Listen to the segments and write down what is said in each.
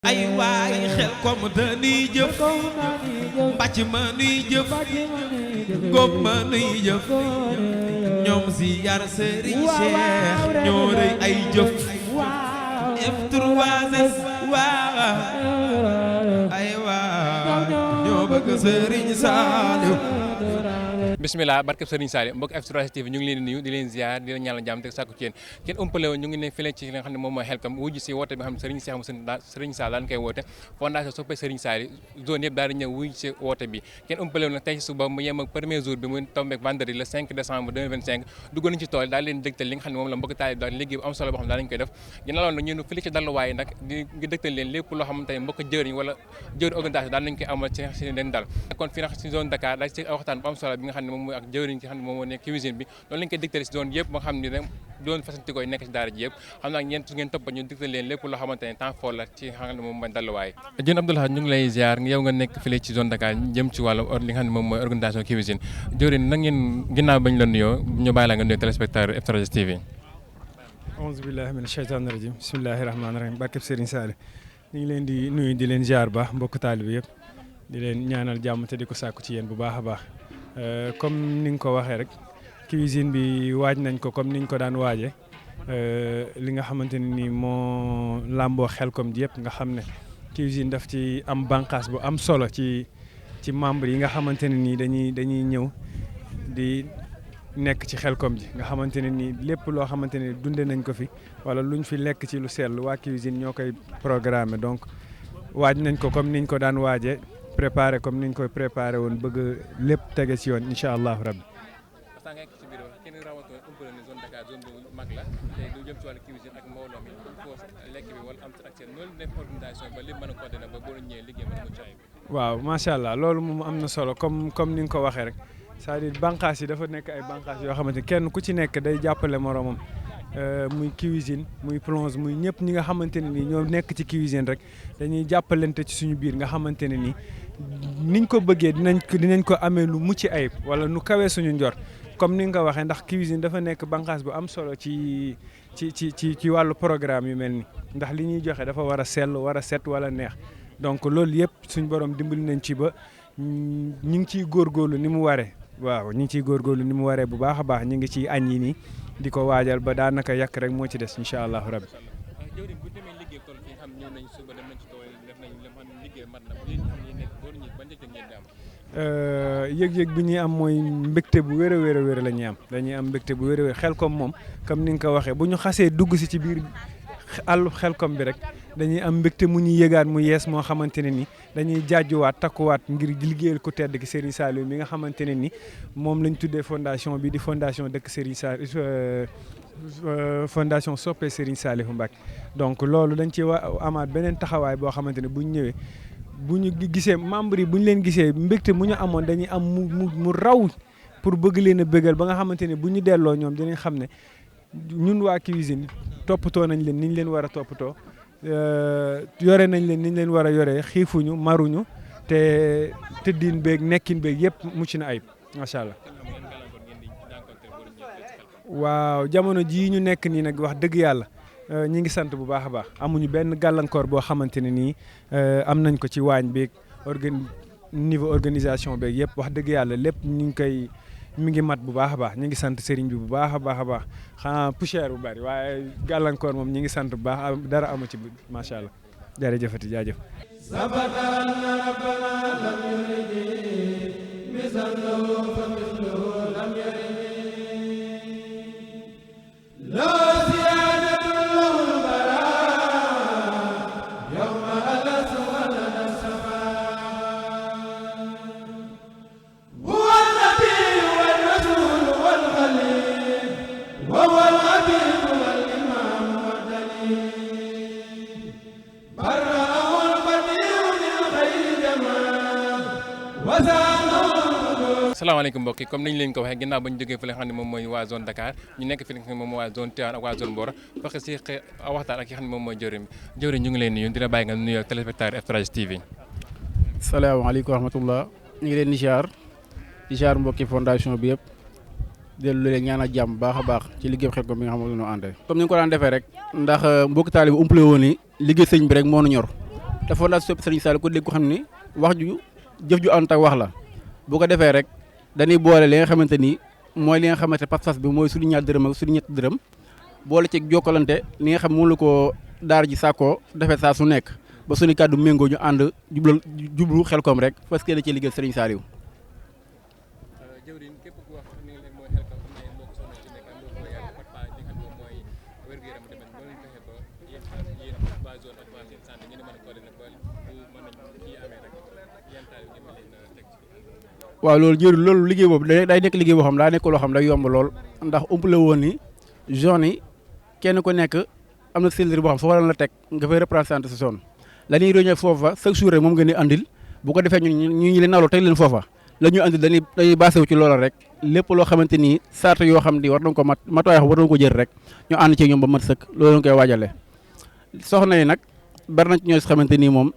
ay waay xel kom dañuy jëf bàcc ma nuy jëf góob ma nuy jëf ñoom si yar Serigne Cheikh ñoo rëy ay jëf F3S waaw ay waaw ñoo bëgg Serigne Saliou. bismillah barkeb Serigne Saliou mbokk F3S TV ñu ngi leen di nuyu di leen ziar di leen ñaanal jàmm te sàkku ci yéen kenn umpale woon ñu ngi ne fële ci li nga xam ne moom mooy Xelcom wuju si woote bi nga xam ne Serigne Cheikh mu Serigne Saliou daan koy woote fondation soppe Serigne Saliou zone yëpp daal di ñëw wuju si woote bi kenn umpale woon nag tey ci suba mu yem ak premier jour bi mu tombeek vendredi le 5 décembre 2025 duggoon nañ ci tool daal leen dégtal li nga xam ne moom la mbokk taali daal liggéey bu am solo boo xam ne daal lañ koy def ginnaaw loolu nag ñun fële ci dalluwaay nag di ngi dégtal leen lépp loo xamante ne mbokk jëriñ wala jëriñ organisation daal nañ koy amal ci leen daal kon fii nag ci zone Dakar daal ci waxtaan bu am solo bi nga xam ne moom mooy ak jëriñ xam ne moom moo nekk cuisine bi loolu lañ koy dégtal si zone yëpp ba nga xam ne ne doon fasanti koy nekk si daara ji yëpp xam naa ñeent su ngeen topp ñu dégtal leen lépp loo xamante ne temps fort la ci xam ne moom mooy dalluwaay jën Abdoulaye ñu ngi lay ziar yow nga nekk fii ci zone Dakar jëm ci wàllu li nga xam ne moom mooy organisation cuisine jëriñ na ngeen ginnaaw bañ la nuyoo ñu bàyyi la nga nuyu téléspectateur F3S TV. auzu billahi mina shaytaani rajim bismillahi rahmaani rahim barkeb Serigne Saliou ñu ngi leen di nuyu di leen ziar ba mbokk taalibe yëpp di leen ñaanal jàmm te di ko sàkku ci yéen bu baax a baax comme ni nga ko waxee rek cuisine bi waaj nañ ko comme niñ ko daan waaje li nga xamante ne ni moo làmboo Xelcom ji yëpp nga xam ne cuisine daf ci am bànqaas bu am solo ci membre yi nga xamante ne nii dañuy ñëw di nekk ci Xelcom ji nga xamante ne nii lépp loo xamante ne dunde nañ ko fi wala luñ fi lekk ci lu sell waa cuisine ñoo koy programmer donc waaj nañ ko comme niñ ko daan waaje préparé comme niñ koy préparé woon bëgg lépp tege ci yoon incha allahu rabbi. parce que ci biir kenn rawatoo umpale ne zone Dakar zone bu mag la te lu jëm ci wàllu cuisine ak mbooloo mi foofu lekk bi wala am accès noonu def organisation ba lépp mën a coordonné ba boo ñëwee liggéey mën a mucc ayib. waaw macha allah loolu moom am na solo comme ni nga ko waxee rek c'est-à-dire bànqaas yi dafa nekk ay bànqaas yoo xamante kenn ku ci nekk day jàppale moromam muy cuisine muy plonge muy ñëpp ñi nga xamante ne nii ñoo nekk ci cuisine rek dañuy jàppalante ci suñu biir nga xamante ne nii niñ ko bëggee dinañ ko amee lu mucc ayib wala nu kawee suñu njor comme ni nga ko waxee ndax cuisine dafa nekk bànqaas bu am solo ci wàllu programme yu mel ni ndax li ñuy joxe dafa war a sell war a set wala neex donc loolu yëpp suñ borom dimbali nañ ci ba ñu ngi ciy góorgóorlu ni mu waree waaw ñu ngi ciy góorgóorlu ni mu waree bu baax a baax ñu ngi ciy añ yi nii di ko waajal ba daanaka yàq rek moo ci des incha allahu rabbi. yëg-yëg bi ñuy am mooy mbégte bu wér a wér la ñuy am dañuy am mbégte bu wér a wér Xelcom moom comme ni nga ko waxee bu ñu xasee dugg si ci biir àllu Xelcom bi rek dañuy am mbégte mu ñuy yëgaat mu yees moo xamante ne ni dañuy jaajuwaat takkuwaat ngir liggéeyal ku tedd ki Serigne Saliou mi nga xamante ne ni moom lañ tuddee fondation bi di fondation dëkk Serigne Saliou fondation soppe Serigne Saliou Mbacké donc loolu dañ ci amaat beneen taxawaay boo xamante ne bu ñu ñëwee bu ñu gisee membre yi bu ñu leen gisee mbégte mu ñu amoon dañuy am mu raw pour bëgg leen a bëggal ba nga xamante ne bu ñu delloo ñoom dinañ xam ne ñun waa cuisine toppatoo nañ leen ni ñu leen war a toppatoo yore nañ leen ni ñu leen war a yoree xiifuñu maruñu te tëddin beeg nekkin beeg yëpp mucc na ayib macha allah. waaw jamono jii ñu nekk nii nag wax dëgg yàlla ñi ngi sant bu baax a baax amuñu benn gàllankoor boo xamante ne nii am nañ ko ci waañ beeg niveau organisation beeg yëpp wax dëgg yàlla lépp ñu ngi koy mi ngi mat bu baax a baax ñu ngi sant sëriñ bi bu baax a baax xanaa poussière bu bari waaye gàllankoor moom ñi ngi sant bu baax dara amu ci macha allah jërëjëfati jaajëf. salaamaaleykum mbokk yi comme niñ leen ko waxee ginnaaw ba ñu jógee fi nga xam ne moom mooy waa zone Dakar ñu nekk fi nga xam ne moom mooy waa zone Tivaouane ak waa zone Mboro parce que si waxtaan ak ki nga xam ne moom mooy jëwriñ ñu ngi leen nuyu dina bàyyi nga nuyu ak téléspectateur F3S TV. salaamaaleykum wa rahmatullah ñu ngi leen di ziar mbokki fondation bi yëpp dellu leen ñaanal jàmm baax a baax ci liggéey Xelcom bi nga xam ne ñu àndee comme ni nga ko daan defee rek ndax mbokki taalibe umpale woon ni liggéey sëñ bi rek moo nu ñor te fondation Serigne Saliou ko dégg ko xam ni wax ju jëf ju ànd ak wax la bu ko defee rek dañuy boole li nga xamante ni mooy li nga xamante pas-pas bi mooy suñu ñaar dërëm ak suñu ñetti dërëm boole ci jokkalante li nga xam moom la ko daara ji sàkkoo defee saa su nekk ba suñu kàddu méngoo ñu ànd jublu Xelcom rek parce que da ci liggéey Serigne Saliou. waaw loolu liggéey boobu day nekk liggéey boo xam daa nekk loo xam day yomb lool ndax umpale woon ni zone yi kenn ku nekk am na cellule boo xam foofu la teg nga fay représenté sa zone la ñuy réunion foofa chaque jour rek moom ngeen di andil bu ko defee ñun ñu leen naloo teg leen foofa la ñuy andil dañuy basé wu ci loola rek lépp loo xamante ni sart yoo xam ni war nañ ko matuwaay war nañ ko jël rek ñu ànd ci ñoom ba mat sëkk loolu lañ koy waajale soxna yi nag bari na ci ñoo xamante ni moom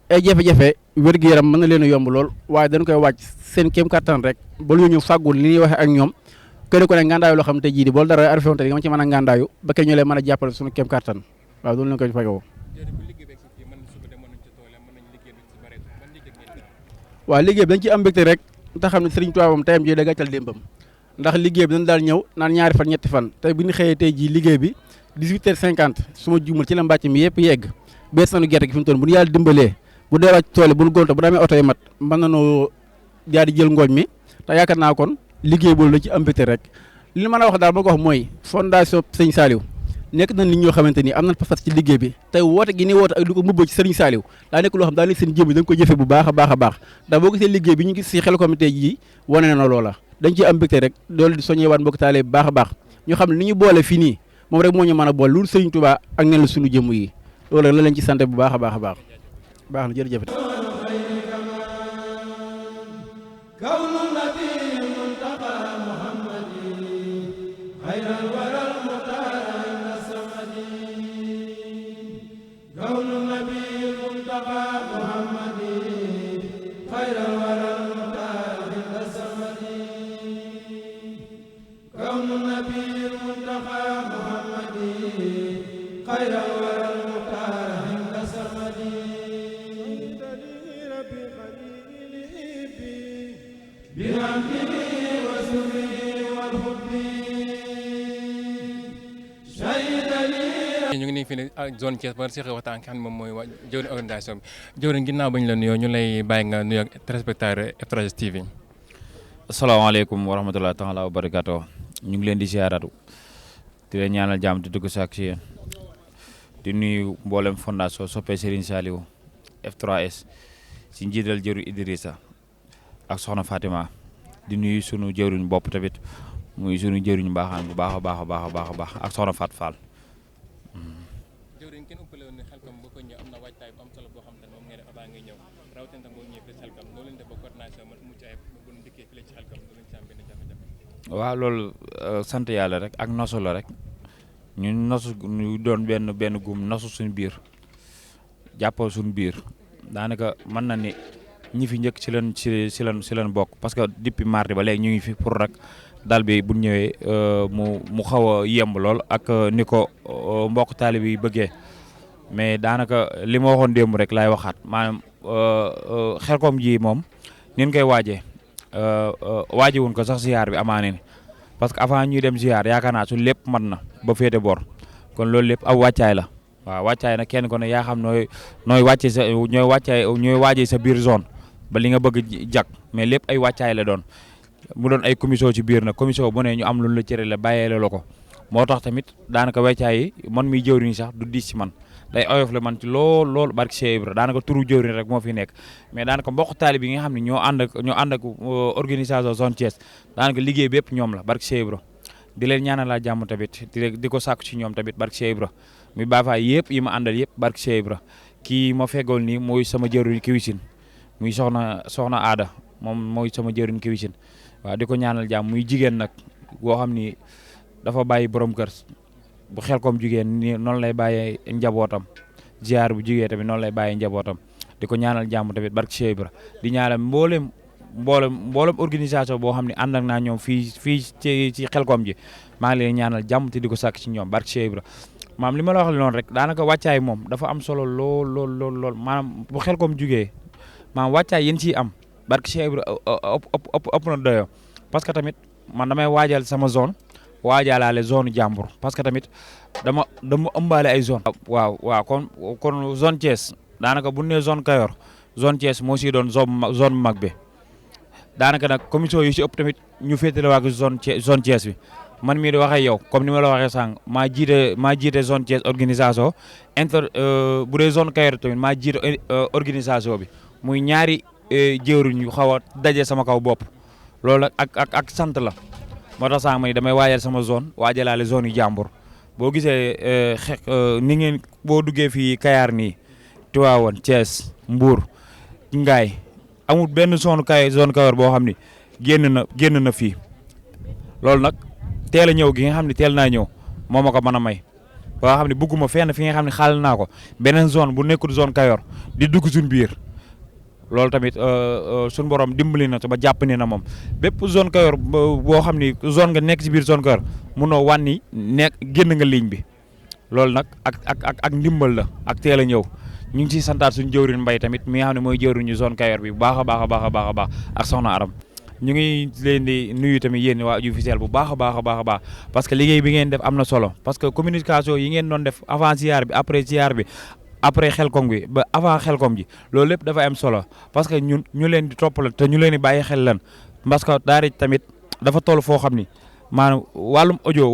ay jafe-jafe wér-gu-yaram mën na leen a yomb lool waaye dañ koy wàcc seen kéem kattan rek ba lu ñu fàggul li ñuy waxee ak ñoom kenn ku ne ngàndaayu loo xam te jii di boolu dara arrivé woon te nga ma ci mën a ngàndaayu ba kenn ñu leen mën a jàppale suñu kéem kattan waaw loolu lañ koy fagoo. waaw liggéey bi dañ ci am mbégte rek te xam ne Serigne Touba moom tayam ji da gàccal démbam ndax liggéey bi dañ daal ñëw naan ñaari fan ñetti fan tey bi ñu xëyee tey jii liggéey bi 18h50 su ma juumal ci la mbàcc mi yëpp yegg bees nañu gerte gi fi mu toll bu ñu yàlla dimbalee bu dee wàcc tool yi bu ñu gonto bu demee oto yi mat mën nañoo jaar di jël ngooñ mi te yaakaar naa kon liggéey boobu la ci am mbégte rek li ma mën a wax daal boo ko wax mooy fondation Serigne Saliou nekk nañ nit ñoo xamante ni am nañ pas-pas ci liggéey bi tey woote gi ni woote ak di ko mbubboo ci Serigne Saliou daa nekk loo xam daa nekk seen jëm dañ ko jëfe bu baax a baax a baax ndax boo gisee liggéey bi ñu gis si Xelcom tey jii wane na loola dañ ciy am mbégte rek loolu di soññewaat mbokk taale bu baax a baax ñu xam ne ni ñu boole fii nii moom rek moo ñu mën a boole loolu Serigne Touba ak neen la suñu jëmm yi loolu rek la leen ci sant bu baax a baax a baax baax na jërëjëf. ñu ngi nii fii ne ak zone Thiès ba si waxtaan xam ne moom mooy jëwriñ organisation bi jëwriñ ginnaaw bañ la nuyoo ñu lay bàyyi nga nuyoo ak téléspectateur F3S TV. asalaamaaleykum wa rahmatulah taala wa barakaatu ñu ngi leen di ziaratu di leen ñaanal jàmm di dugg saak si yéen di nuyu mboolem fondation soppe Serigne Saliou F3S si njiital jëru Idrissa ak soxna Fatima di nuyu sunu jëwriñ bopp tamit muy sunu jëwriñ mbaaxaan bu baax a baax a baax a baax a baax ak soxna Fat Fall. jëwriñ kenn ëppale woon ne Xelcom boo ko ñëw am na waajtaay bu am solo boo xam ne moom ngeen avant ngay ñëw rawatina tam boo ñëwee fii Xelcom loolu leen def ba coordination man mucc ayib bu ñu dikkee fii ci Xelcom loolu ci am benn jafe-jafe. waaw loolu sant yàlla rek ak nosu la rek ñu nosu ñu doon benn gum nosu suñu biir jàppoo suñu biir daanaka mën na ni ñi fi njëkk ci leen bokk parce que depuis mardi ba léegi ñu ngi fi pour rek dal bi bu ñëwee mu xaw a yemb lool ak ni ko mbokk taalib yi bëggee mais daanaka li ma waxoon démb rek laay waxaat maanaam Xelcom ji moom nin koy waajee waaje wuñ ko sax ziar bi amaane ni parce que avant ñuy dem ziar yaakaar naa su lépp mat na ba féete bor kon loolu lépp aw wàccaay la waaw wàccaay nag kenn ko ne yaa xam nooy wàcce sa ñooy waajee sa biir zone ba li nga bëgg jag mais lépp ay wàccaay la doon mu doon ay commission ci biir nag commission bu ne ñu am lu la cëre la bàyyee la ko moo tax tamit daanaka wàccaay yi man miy jëwriñ sax du diis ci man day oyof la man ci lool barke Cheikh Ibra daanaka turu jëwriñ rek moo fi nekk mais daanaka mbokk taalib yi nga xam ne ñoo ànd ak organisation zone Thiès daanaka liggéey bi yëpp ñoom la barke Cheikh Ibra di leen ñaanal jàmm tamit di ko sàkku ci ñoom tamit barke Cheikh Ibra mi baafaay yëpp yi ma àndal yëpp barke Cheikh Ibra kii ma feggool nii mooy sama jëwriñ kiwisin muy soxna aada moom mooy sama jëwriñ kiwisin waaw di ko ñaanal jàmm muy jigéen nag boo xam ni dafa bàyyi borom kër bu Xelcom jigéen ni noonu lay bàyyee njabootam ziar bu jigéen tamit noonu lay bàyyee njabootam di ko ñaanal jàmm tamit barke Cheikh Ibra di ñaanal mboolem organisation boo xam ne ànd ak naa ñoom fii ci Xelcom ji maa ngi leen ñaanal jàmm te di ko sàkk ci ñoom barke Cheikh Ibra maam li ma la wax noonu rek daanaka wàccaay moom dafa am solo lool maanaam bu Xelcom jugee maanaam wàccaay yéen ciy am barke Cheikh Ibra ëpp na doyo parce que tamit man damay waajal sama zone waajalaale zone jàmbur parce que tamit dama ëmbaale ay zone waaw kon zone Thiès daanaka bu nee zone Kayor zone Thiès moo siy doon zone mag bi daanaka nag commission yu si ëpp tamit ñu féetale waa zone Thiès bi man mii di waxee yow comme ni ma la waxee sànq maa jiite zone Thiès organisation bu dee zone Kayor tamit maa jiite organisation bi muy ñaari jëwriñ yu xaw a daje sama kaw bopp loolu ak sant la moo tax sànq ma ni damay waajal sama zone waajalaale zone yu jàmbur boo gisee ni ngeen boo duggee fii Kayar nii Tivaouane Thiès Mbour Ngaye amul benn zone Kayor boo xam ni génn na fii loolu nag teel a ñëw gi nga xam ne teel naa ñëw moo ma ko mën a may boo xam ne bëgguma fenn fi nga xam ne xaal naa ko beneen zone bu nekkul zone Kayor di dugg suñ biir loolu tamit suñ borom dimbali na ba jàpp ne na moom bépp zone Kayor boo xam ni zone nga nekk si biir zone Kayor munoo wànni génn nga ligne bi loolu nag ak ndimbal la ak teel a ñëw ñu ngi ciy santaat suñu jëwriñ Mbay tamit mi nga xam ne mooy jëwriñu zone Kayor bi bu baax a baax ak soxna Aram ñu ngi leen di nuyu tamit yéen waa officiel bu baax a baax parce que liggéey bi ngeen def am na solo parce que communication yi ngeen doon def avant ziar bi après ziar bi après Xelcom bi ba avant Xelcom ji loolu lépp dafa am solo parce que ñu leen di toppal te ñu leen di bàyyi xel lan parce que daara tamit dafa toll foo xam ni maanaam wàllum audio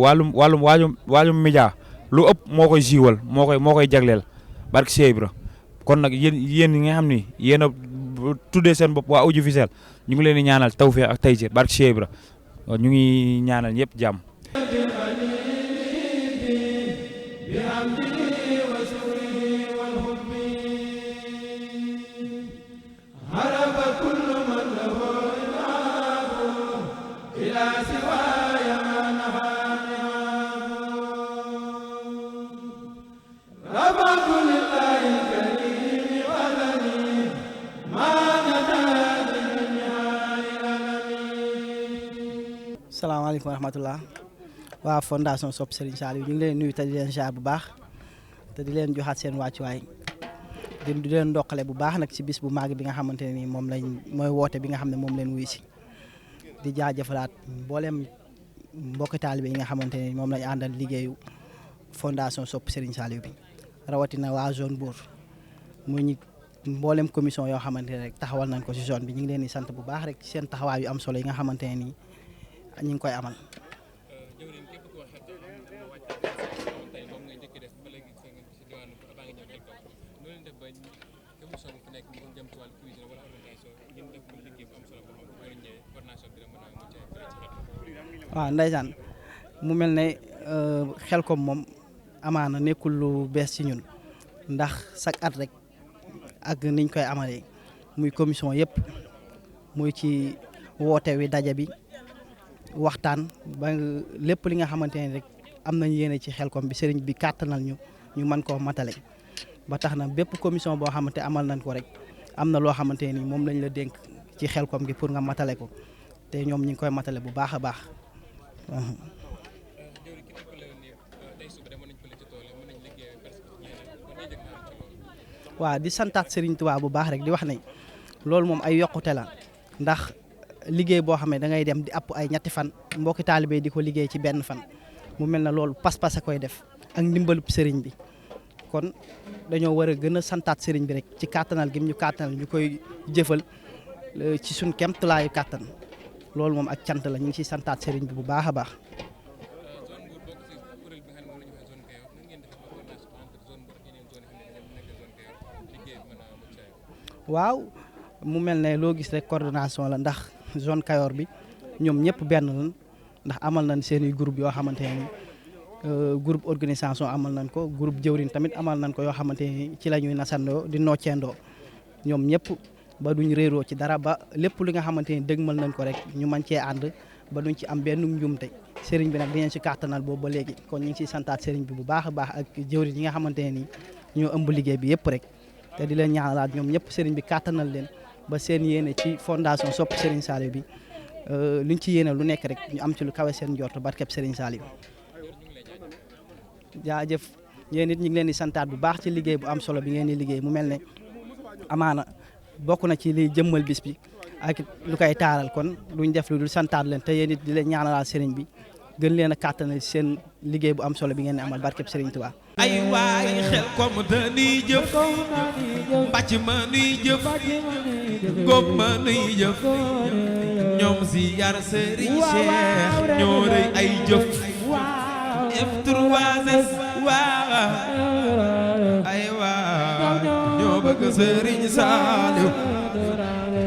wàllum média lu ëpp moo koy siiwal moo koy jagleel barke Cheikh Ibra kon nag yéen ñi nga xam ni yéen a tuddee seen bopp waa audiovisuel ñu ngi leen di ñaanal tawfeex ak taysiir barke Cheikh Ibra ñu ngi ñaanal ñëpp jàmm. salaamaaleykum wa rahmatulah waa fondation Sopp Serigne Saliou ñu ngi leen nuyu te di leen jaar bu baax te di leen joxaat seen wàccuwaay di leen ndokkale bu baax nag ci bis bu màgg bi nga xamante ne nii moom lañ mooy woote bi nga xam ne moom leen wuy si di jaajëfalaat mboolem mbokki taalibe yi nga xamante ne moom lañ àndal liggéeyu fondation Sopp Serigne Saliou bi rawatina waa zone Mbour muy ñi mboolem commission yoo xamante ne rek taxawal nañ ko ci zone bi ñu ngi leen di sant bu baax rek ci seen taxawaay yu am solo yi nga xamante ne nii ñu ngi koy amal. waaw ndeysaan mu mel ne Xelcom moom amaana nekkul lu bees ci ñun ndax chaque at rek ak niñ koy amalee muy commission yëpp muy ci woote wi daje bi waxtaan ba lépp li nga xamante ne rek am nañ yéene ci Xelcom bi sëriñ bi kàttanal ñu mën koo matale ba tax na bépp commission boo xamante amal nañ ko rek am na loo xamante ni moom lañ la dénk ci Xelcom gi pour nga matale ko te ñoom ñu ngi koy matale bu baax a baax. waaw di santaat Serigne Touba bu baax rek di wax ne loolu moom ay yokkute la ndax liggéey boo xam ne da ngay dem di app ay ñetti fan mbokki taalibe di ko liggéey ci benn fan mu mel na loolu pas-pas a koy def ak ndimbalub Serigne bi kon dañoo war a gën a santaat Serigne bi rek ci kàttanal gi ñu kàttanal ñu koy jëfal ci suñ kemtulaayu kàttan loolu moom ak cant la ñu ngi ciy santaat Serigne bi bu baax a baax. waaw mu mel ne loo gis rek coordination la ndax zone Kayor bi ñoom ñëpp benn lan ndax amal nañ seeni groupe yoo xamante ne groupe organisation amal nañ ko groupe jëwriñ tamit amal nañ ko yoo xamante ni ci la ñuy nasandoo di nocceendoo ñoom ñëpp ba duñ réeroo ci dara ba lépp li nga xamante ni dëgmal nañ ko rek ñu mën cee ànd ba duñ ci am benn njumte sëriñ bi nag dinañ ci kàttanal boobu ba léegi kon ñu ngi ciy santaat sëriñ bi bu baax a baax ak jëwriñ yi nga xamante ne ni ñoo ëmb liggéey bi yëpp rek te di leen ñaanalaat ñoom ñëpp sëriñ bi kàttanal leen ba seen yéene ci fondation Sopp Serigne Saliou bi luñ ci yéene lu nekk rek ñu am ci lu kawe seen njort barkeb Serigne Saliou jaajëf yéen it ñu ngi leen di santaat bu baax ci liggéey bu am solo bi ngeen di liggéey mu mel ne amaana bokk na ci liy jëmmal bis bi ak lu koy taaral kon duñ def lu dul santaat leen te yéen it di leen ñaanalaal sëriñ bi gën leen a kàttanal seen liggéey bu am solo bi ngeen di amal barkeb sëriñ Tuubaa. ay waay xel kom dañuy jëf mbàcc ma nuy jëf góob ma nuy jëf ñoom si yar Serigne Cheikh ñoo rëy ay jëf F3S waaw ay waaw ñoo bëgg Serigne Saliou